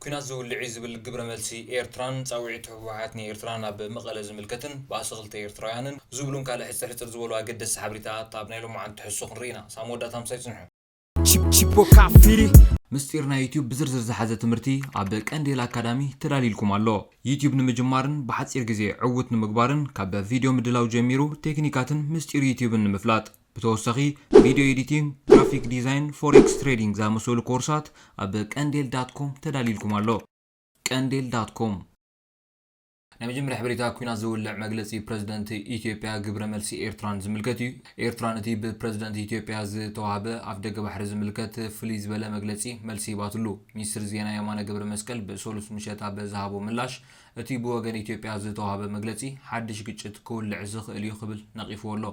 ኲናት ዝውልዕ እዩ ዝብል ግብረ መልሲ ኤርትራን ጻውዒት ህወሓት ንኤርትራ ናብ መቐለ ዝምልከትን ባእሲ ክልተ ኤርትራውያንን ዝብሉን ካልእ ሕጽር ሕጽር ዝበሉ ኣገደስቲ ሓበሬታታት ኣብ ናይ ሎማዓንቲ ትሕዝቶ ክንርኢ ኢና። ሳብ መወዳእታ ምሳይ ጽንሑ። Chip- Chipo Kafiri. ምስጢር ናይ ዩትዩብ ብዝርዝር ዝሓዘ ትምህርቲ ኣብ ቀንዴል ኣካዳሚ ተዳሊልኩም ኣሎ። ዩትዩብ ንምጅማርን ብሓፂር ግዜ ዕውት ንምግባርን ካብ ቪድዮ ምድላው ጀሚሩ ቴክኒካትን ምስጢር ዩትዩብን ንምፍላጥ ብተወሳኺ ቪድዮ ኤዲቲንግ፣ ግራፊክ ዲዛይን፣ ፎሬክስ ትሬዲንግ ዝኣመሰሉ ኮርሳት ኣብ ቀንዴል ዳት ኮም ተዳሊልኩም ኣሎ። ቀንዴል ዳት ኮም። ናይ መጀመርያ ሓበሬታ ኲናት ዝውልዕ መግለፂ ፕረዚደንት ኢትዮጵያ ግብረ መልሲ ኤርትራን ዝምልከት እዩ። ኤርትራ ነቲ ብፕረዚደንት ኢትዮጵያ ዝተዋህበ ኣፍደገ ባሕሪ ዝምልከት ፍልይ ዝበለ መግለፂ መልሲ ሂባትሉ። ሚኒስትር ዜና የማነ ገብረ መስቀል ብሰሉስ ምሸት ኣብ ዝሃቦ ምላሽ እቲ ብወገን ኢትዮጵያ ዝተዋህበ መግለፂ ሓድሽ ግጭት ክውልዕ ዝኽእል እዩ ክብል ነቒፍዎ ኣሎ።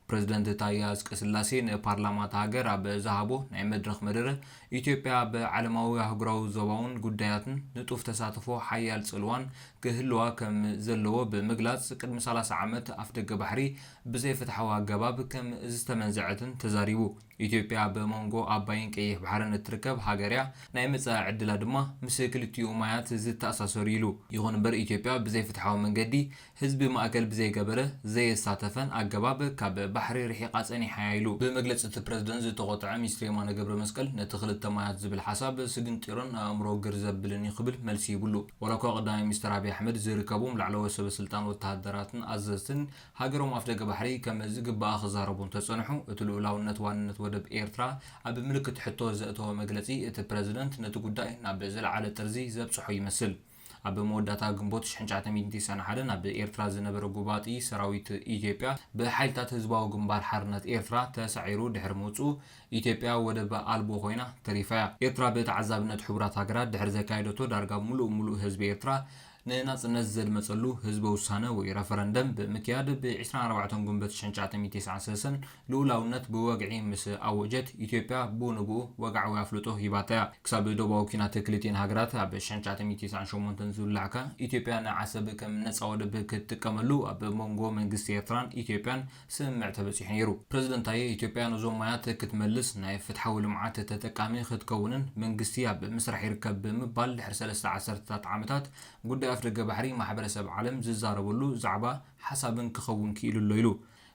ፕረዚደንት ታየ ኣጽቀስላሴ ንፓርላማ እታ ሃገር ኣብ ዝሃቦ ናይ መድረኽ መደረ፣ ኢትዮጵያ ኣብ ዓለማዊ ኣህጉራዊ ዞባውን ጉዳያትን ንጡፍ ተሳትፎ ሓያል ጽልዋን ክህልዋ ከም ዘለዎ ብምግላጽ፣ ቅድሚ ሰላሳ ዓመት ኣፍደገ ባሕሪ ብዘይፍትሓዊ ኣገባብ ከም ዝተመንዘዐትን ተዛሪቡ። ኢትዮጵያ ኣብ መንጎ ኣባይን ቀይሕ ባሕርን እትርከብ ሃገር እያ፣ ናይ መጻኢ ዕድላ ድማ ምስ ክልቲኡ ማያት ዝተኣሳሰሩ ኢሉ። ይኹን እምበር ኢትዮጵያ ብዘይፍትሓዊ መንገዲ ህዝቢ ማእከል ብዘይገበረ ዘየሳተፈን ኣገባብ ካብ ባሕሪ ርሒቓ ጸኒሓ እያ ኢሉ። ብመግለጺ እቲ ፕረዚደንት ዝተቖጥዐ ሚኒስትር የማነ ገብረ መስቀል ነቲ ክልተ ማያት ዝብል ሓሳብ ስግንጢሮን ኣእምሮ ግር ዘብልን እዩ ክብል መልሲ ሂብሉ። ዋላ እኳ ቀዳማይ ሚኒስትር ኣብይ ኣሕመድ ዝርከቦም ላዕለዎት ሰበ ስልጣን ወተሃደራትን ኣዘዝትን ሃገሮም ኣፍደገ ባሕሪ ከም ዝግባኣ ክዛረቡ እንተጸንሑ፣ እቲ ልኡላውነት ዋንነት ወደብ ኤርትራ ኣብ ምልክት ሕቶ ዘእተወ መግለጺ እቲ ፕረዚደንት ነቲ ጉዳይ ናብ ዝለዓለ ጥርዚ ዘብጽሖ ይመስል። ኣብ መወዳእታ ግንቦት ሽሕን ትሽዓተ ሚእትን ተስዓን ሓደን ኣብ ኤርትራ ዝነበረ ጎባጢ ሰራዊት ኢትዮጵያ ብሓይልታት ህዝባዊ ግንባር ሓርነት ኤርትራ ተሳዒሩ ድሕሪ ምውጽኡ ኢትዮጵያ ወደብ ኣልቦ ኮይና ተሪፋ እያ። ኤርትራ ብተዓዛብነት ሕቡራት ሃገራት ድሕሪ ዘካየደቶ ዳርጋ ምሉእ ምሉእ ህዝቢ ኤርትራ ንናጽነት ዘድመጸሉ ህዝበ ውሳነ ወይ ረፈረንደም ብምክያድ ብ ዕስራን ኣርባዕተን ግንቦት ሽሕን ትሽዓተ ሚእትን ተስዓን ሰለስተን ልኡላውነት ብወግዒ ምስ ኣወጀት፣ ኢትዮጵያ ብኡ ንብኡ ወግዓዊ ኣፍልጦ ሂባታ እያ። ክሳብ ደቡባዊ ኲናት ክልቲኤን ሃገራት ኣብ ሽሕን ትሽዓተ ሚእትን ተስዓን ሸሞንተን ዝውላዕካ፣ ኢትዮጵያ ንዓሰብ ከም ነጻ ወደብ ክትጥቀመሉ ኣብ መንጎ መንግስቲ ኤርትራን ኢትዮጵያን ስምምዕ ተበጺሑ ነይሩ። ፕረዚደንት ታየ፣ ኢትዮጵያ ነዞም ማያት ክትመልስ ናይ ፍትሓዊ ልምዓት ተጠቃሚ ክትከውንን መንግስቲ ኣብ ምስራሕ ይርከብ ብምባል ድሕሪ ሰለስተ ዓሰርተታት ዓመታት ጉዳይ ኣፍደገ ባሕሪ ማሕበረሰብ ዓለም ዝዛረበሉ ዛዕባ ሓሳብን ክኸውን ክኢሉ ኣሎ ኢሉ።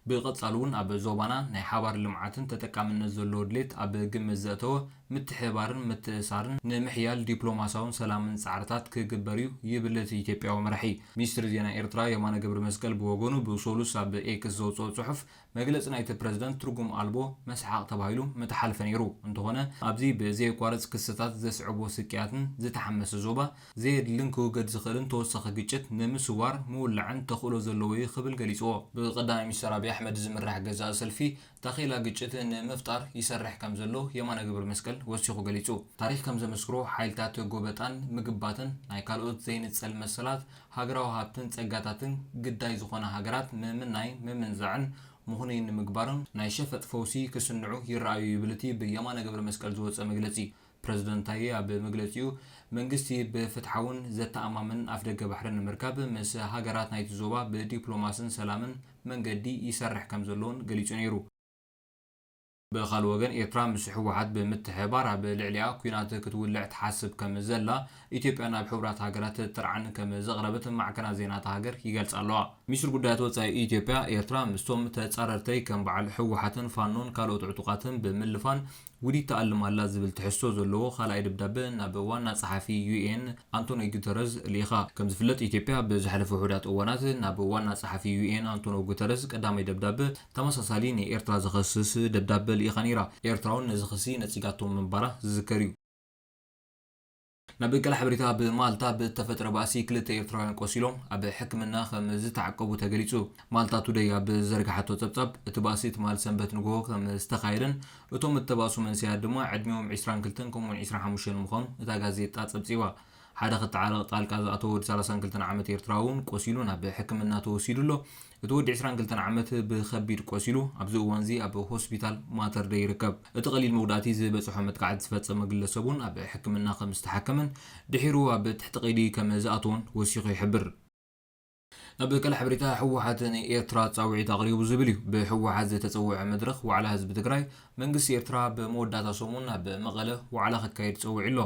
ብቐጻሊ እውን ኣብ ዞባና ናይ ሓባር ልምዓትን ተጠቃምነት ዘለዎ ድሌት ኣብ ግምት ዘእተወ ምትሕብባርን ምትእስሳርን ንምሕያል ዲፕሎማሳውን ሰላምን ጻዕርታት ክግበር እዩ ይብል እቲ ኢትዮጵያዊ መራሒ። ሚኒስትሪ ዜና ኤርትራ የማነ ገብረ መስቀል ብወገኑ ብሰሉስ ኣብ ኤክስ ዘውጽኦ ጽሑፍ መግለጺ ናይቲ ፕረዚደንት ትርጉም ኣልቦ መስሓቕ ተባሂሉ ምተሓልፈ ነይሩ። እንተኾነ ኣብዚ ብዘየቋርጽ ክስታት ዘስዕቦ ስቅያትን ዝተሓመሰ ዞባ ዘየድልን ክውገድ ዝኽእልን ተወሳኺ ግጭት ንምስዋር ምውላዕን ተኽእሎ ዘለዎ እዩ ክብል ገሊጽዎ። ብቀዳማይ ሚኒስትር ኣብይ ኣሕመድ ዝምራሕ ገዛኢ ሰልፊ ታኼላ ግጭት ንምፍጣር ይሰርሕ ከም ዘሎ የማነ ገብረ መስቀል ወሲኹ ገሊጹ። ታሪኽ ከም ዘመስክሮ ሓይልታት ጎበጣን ምግባትን ናይ ካልኦት ዘይንጸል መሰላት ሃገራዊ ሃብትን ጸጋታትን ግዳይ ዝኾና ሃገራት ምምናይን ምምንዛዕን ምኹኑይ ንምግባርን ናይ ሸፈጥ ፈውሲ ክስንዑ ይረኣዩ ይብል እቲ ብየማነ ገብረ መስቀል ዝወጸ መግለጺ። ፕረዚደንት ታዬ ኣብ መግለጺኡ መንግስቲ ብፍትሓውን ዘተኣማምን ኣፍደገ ባሕሪ ንምርካብ ምስ ሃገራት ናይቲ ዞባ ብዲፕሎማስን ሰላምን መንገዲ ይሰርሕ ከም ዘሎ እውን ገሊጹ ነይሩ። ብኻልእ ወገን ኤርትራ ምስ ህወሓት ብምትሕብባር ኣብ ልዕሊኣ ኲናት ክትውልዕ ትሓስብ ከም ዘላ ኢትዮጵያ ናብ ሕቡራት ሃገራት ጥርዓን ከም ዘቕረበት ማዕከናት ዜና እታ ሃገር ይገልጻ ኣለዋ። ሚኒስትሪ ጉዳያት ወጻኢ ኢትዮጵያ፣ ኤርትራ ምስቶም ተጻረርተይ ከም በዓል ህወሓትን ፋኖን ካልኦት ዕጡቓትን ብምልፋን ውዲት ትኣልም ኣላ ዝብል ትሕዝቶ ዘለዎ ካልኣይ ደብዳበ ናብ ዋና ጸሓፊ ዩ ኤን ኣንቶኒ ጉተረዝ ልኢኻ። ከም ዝፍለጥ ኢትዮጵያ ብዝሓለፈ ውሑዳት እዋናት ናብ ዋና ጸሓፊ ዩ ኤን ኣንቶኒ ጉተረዝ ቀዳማይ ደብዳበ ተመሳሳሊ ንኤርትራ ዝኸስስ ደብዳበ ልኢኻ ነይራ። ኤርትራ እውን ነዚ ክሲ ነጺጋቶ ምንባራ ዝዝከር እዩ። ናብ ካልእ ሓበሬታ፣ ኣብ ማልታ ብእተፈጥረ ባእሲ ክልተ ኤርትራውያን ቆሲሎም ኣብ ሕክምና ከም ዝተዓቀቡ ተገሊጹ። ማልታ ቱደይ ኣብ ዘርግሓቶ ጸብጻብ፣ እቲ ባእሲ ትማል ሰንበት ንግሆ ከም ዝተኻየደን እቶም እተባእሱ መንስያት ድማ ዕድሚኦም ዕስራን ክልተን ከምኡውን ዕስራን ሓሙሽተን ምዃኑ እታ ጋዜጣ ጸብጺባ። ሓደ ክተዓረቕ ጣልቃ ዝኣተወ ወዲ ሰላሳን ክልተን ዓመት ኤርትራዊ እውን ቆሲሉ ናብ ሕክምና ተወሲዱ ኣሎ። እቲ ወዲ ዕስራን ክልተን ዓመት ብኸቢድ ቆሲሉ ኣብዚ እዋንዚ ኣብ ሆስፒታል ማተር ደይ ይርከብ። እቲ ቀሊል መጉዳእቲ ዝበጽሖ መጥቃዕቲ ዝፈጸመ ግለሰብ እውን ኣብ ሕክምና ከም ዝተሓከመን ድሒሩ ኣብ ትሕቲ ቀይዲ ከም ዝኣተወን ወሲኹ ይሕብር። ናብ ካልእ ሓበሬታ፣ ህወሓት ንኤርትራ ጻውዒት ኣቕሪቡ ዝብል እዩ። ብህወሓት ዝተጸውዐ መድረኽ ዋዕላ ህዝቢ ትግራይ፣ መንግስቲ ኤርትራ ብመወዳእታ ሰሙን ኣብ መቐለ ዋዕላ ከካይድ ጸዊዑ ኣሎ።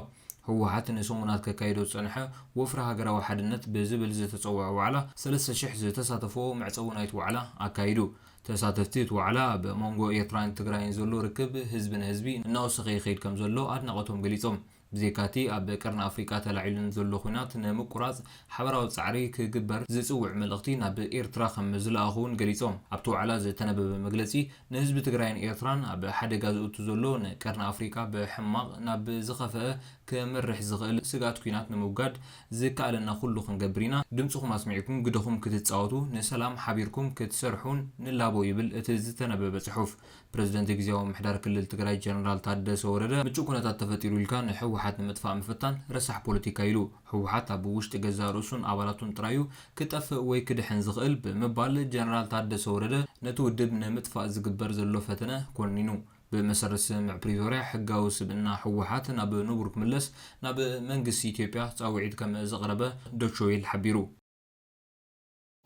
ህወሓት ንሰሙናት ከካይዶ ዝጸንሐ ወፍሪ ሃገራዊ ሓድነት ብዝብል ዝተጸውዐ ዋዕላ ሰለስተ ሽሕ ዝተሳተፍዎ መዕጸዊ ናይቲ ዋዕላ ኣካይዱ። ተሳተፍቲ እቲ ዋዕላ ኣብ መንጎ ኤርትራን ትግራይን ዘሎ ርክብ ህዝቢ ንህዝቢ እናወሰኸ ይኸይድ ከም ዘሎ ኣድናቖቶም ገሊጾም። ብዘይካቲ ኣብ ቀርኒ ኣፍሪቃ ተላዒሉ ንዘሎ ኲናት ንምቁራጽ ሓበራዊ ጻዕሪ ክግበር ዝጽውዕ መልእኽቲ ናብ ኤርትራ ከም ዝለኣኹ እውን ገሊጾም። ኣብቲ ዋዕላ ዝተነበበ መግለጺ ንህዝቢ ትግራይን ኤርትራን ኣብ ሓደጋ ዘእቱ ዘሎ ንቀርኒ ኣፍሪቃ ብሕማቕ ናብ ዝኸፍአ ክመርሕ ዝኽእል ስግኣት ኲናት ንምውጋድ ዝከኣለና ኩሉ ክንገብር ኢና። ድምፅኹም ኣስሚዕኩም ግደኹም ክትፃወቱ፣ ንሰላም ሓቢርኩም ክትሰርሑን ንላቦ ይብል እቲ ዝተነበበ ጽሑፍ። ፕረዚደንት ግዝያዊ ምምሕዳር ክልል ትግራይ ጀነራል ታደሰ ወረደ ምቹእ ኩነታት ተፈጢሩ ኢልካ ንህወሓት ንምጥፋእ ምፍታን ረሳሕ ፖለቲካ ኢሉ። ህወሓት ኣብ ውሽጢ ገዛእ ርእሱን ኣባላቱን ጥራዩ ክጠፍእ ወይ ክድሕን ዝኽእል ብምባል ጀነራል ታደሰ ወረደ ነቲ ውድብ ንምጥፋእ ዝግበር ዘሎ ፈተነ ኮኒኑ። ብመሰረት ስምምዕ ፕሪቶርያ ሕጋዊ ስብእና ህወሓት ናብ ንቡር ክምለስ ናብ መንግስቲ ኢትዮጵያ ጻውዒት ከም ዘቕረበ ዶቼ ቬለ ሓቢሩ።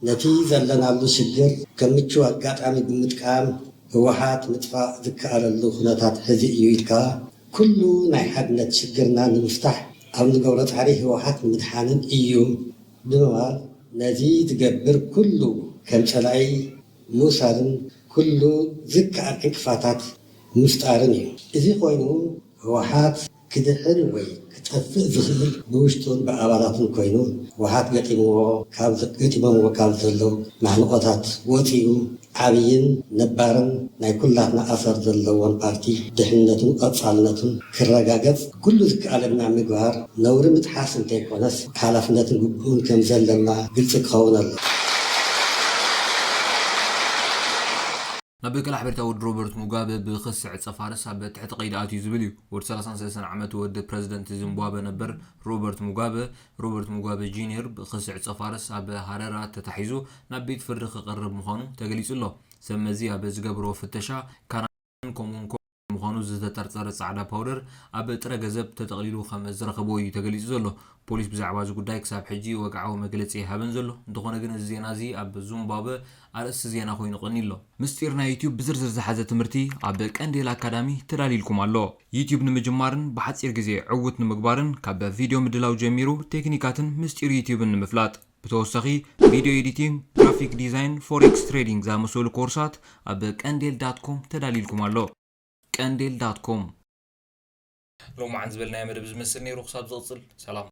ነቲ ዘለናሉ ሽግር ከም ምቹው ኣጋጣሚ ብምጥቃም ህወሓት ምጥፋእ ዝከኣለሉ ኩነታት ሕዚ እዩ ኢልካ ኩሉ ናይ ሓድነት ሽግርና ንምፍታሕ ኣብ ንገብሮ ጻዕሪ ህወሓት ንምድሓንን እዩ ብምባል ነዚ ዝገብር ኩሉ ከም ጸላኢ ምውሳድን ኩሉ ዝከኣል ዕንቅፋታት ምፍጣርን እዩ። እዚ ኮይኑ ህወሓት ክድሕን ወይ ክጠፍእ ዝኽእል ብውሽጡን ብኣባላቱን ኮይኑ ህወሓት ገጢምዎ ካብ ገጢሞምዎ ካብ ዘለዉ ማሕንቆታት ወፂኡ ዓብይን ነባርን ናይ ኩላትና ኣሰር ዘለዎን ፓርቲ ድሕንነቱን ቀፃልነቱን ክረጋገፅ ኩሉ ዝከኣለና ምግባር ነውሪ ምጥሓስ እንተይኮነስ ሓላፍነትን ግቡእን ከም ዘለና ግልፂ ክኸውን ኣሎ። ናብ ክልተ ሓበሬታ ወዲ ሮበርት ሙጋበ ብክሲ ዕፀ ፋርስ ኣብ ትሕቲ ቀይዲ ኣትዩ ዝብል እዩ። ወዲ ሰላሳን ሰለስተን ዓመት ወዲ ፕረዚደንት ዚምባብወ ነበር ሮበርት ሙጋበ፣ ሮበርት ሙጋበ ጁኒየር ብክሲ ዕፀ ፋርስ ኣብ ሃረራ ተታሒዙ ናብ ቤት ፍርዲ ክቐርብ ምዃኑ ተገሊጹ ኣሎ። ሰብ መዚ ኣብ ዝገብርዎ ፍተሻ ካናን ከምኡውን ኮ ምዃኑ ዝተጠርጠረ ጻዕዳ ፓውደር ኣብ ጥረ ገንዘብ ተጠቕሊሉ ከም ዝረኸቦ እዩ ተገሊጹ ዘሎ። ፖሊስ ብዛዕባ እዚ ጉዳይ ክሳብ ሕጂ ወግዓዊ መግለጺ ኣይሃበን ዘሎ። እንተኾነ ግን እዚ ዜና እዚ ኣብ ዙምባብወ ኣርእስቲ ዜና ኮይኑ ቀኒሉ ኣሎ። ምስጢር ናይ ዩትዩብ ብዝርዝር ዝሓዘ ትምህርቲ ኣብ ቀንዴል ኣካዳሚ ተዳልዩልኩም ኣሎ። ዩትዩብ ንምጅማርን ብሓጺር ግዜ ዕዉት ንምግባርን ካብ ቪድዮ ምድላው ጀሚሩ ቴክኒካትን ምስጢር ዩትዩብን ንምፍላጥ ብተወሳኺ ቪድዮ ኤዲቲንግ፣ ግራፊክ ዲዛይን፣ ፎሬክስ ትሬዲንግ ዝኣመሰሉ ኮርሳት ኣብ ቀንዴል ዳት ኮም ተዳልዩልኩም ኣሎ። ቀንዴል ዳት ኮም። ሎማዓንቲ ዝበልናዮ መደብ ዝመስል ነይሩ። ክሳብ ዝቕጽል ሰላም።